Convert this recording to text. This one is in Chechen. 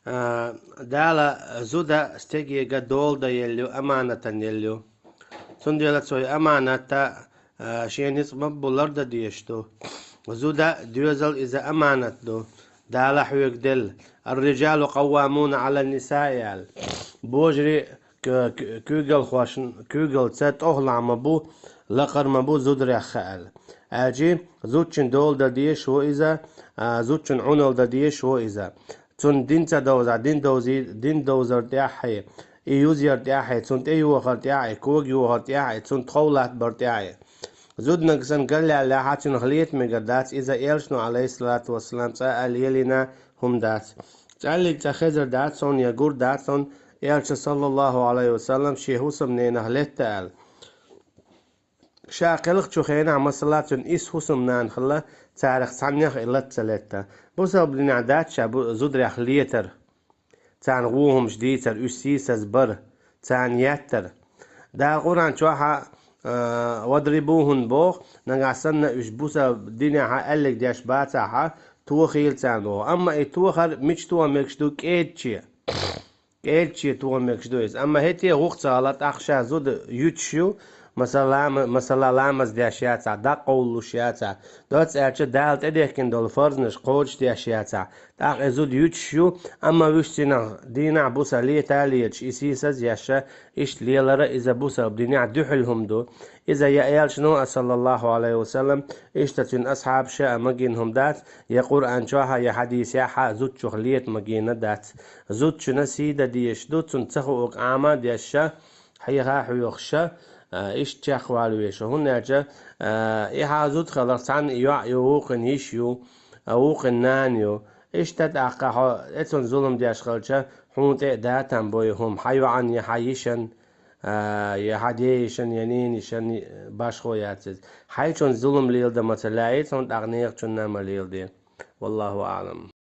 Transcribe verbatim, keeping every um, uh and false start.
А, Дала зуда стегега дола дан елла ю, аманат дан елла ю. Цундела цу аманата, а, шен ницкъ ма бу лардан дезаш ду. Зуда доьзал иза аманат ду. Дала хьоьга делла. الرجال قوامون على النساء аьлла. Божари к-, к-, куьйгалхошна, куьйгалца тӀохлахь ма бу, лакхара ма бу зударех аьлла. Аьлчи зудчун дола дан дезаш ву иза, а, зудчун Ӏуналла дан дезаш ву иза. Цунна дин ца довзахь, дин довзий, дин довзар тӀехь а, и юзаяр тӀехь а, цунна тӀейохар тӀехь а, кога йохар тӀехь а, цунна тхов латтабар тӀехь а. Зуданаг санна гарлаьллехь а, цунах лета мегар дац, иза Элчано, Ӏалайхиссалату вассалам, цкъа а лелийна хӀума дац. ЦӀаллиг цкъа хезар дац хьуна, я гур дац хьуна, Элча, саллаллаху Ӏалайхи ва саллам, шен хӀусамненах летта аьлла. Ша кхелхачу хенахь, масала, цуьнан исс хӀусамнана хилла, царах цхьаннех и лата ца летта. Бусалба динехь дац ша бу-, зударех летар, царна вон хӀумаш дийцар, уьш сийсаз бар, царна еттар. Дала Къуръан чохь а, а, «Вадрибухунна» боху, нагахь санна уьш бусалба динехь аьлларг деш бацахь а, тохийла царна боху. Амма и тохар мича тоха мегаш ду? КӀеда чу. КӀеда чу тоха мегаш ду иза. Амма хӀетте гӀуллакх ца хилла, тӀаккха ша зуда юьтуш ю, масала, лама-, масала, ламаз деш яцахь, дӀакъовлалуш яцахь, доцца аьлча, Дала тӀедехкина долу фарзнаш кхочушдеш яцахь, тӀаккха и зуда юьтуш ю, амма уьш цунах дийнахь, буса лета а леташ, и сийсаз еш, иштта лелар а иза бусалба динехь дуьхьал хӀума ду. Иза я Элчано а, саллаллаху Ӏалайхи ва саллам, иштта цуьнан асхьабаша а магийна хӀума дац, я Къуръан чохь а, я хьадисехь а зудчух лета магийна дац. Зудчунна сий дан дезаш ду, цунна ца хуург Ӏама а деш, хьеха а хьоьхуш, а, иштта чекхвала веза. ХӀунда аьлча, а, и хьан зуда хиларх, цхьанна и йоӀ ю, вукхунна йиша ю, а, вукхунна нана ю. Иштта тӀаккха хьо, э, цунна зулам деш хилча, хьуна тӀе а да там бой хӀума, хьан йоӀан я хьан йишан, а, я хьан ден йишан, я ненан йишан башхо яц иза. Хьайчунна зулам леладан ма ца лаьий, цунна тӀаккха некъачунна а ма леладе. Валлаху аӀлам.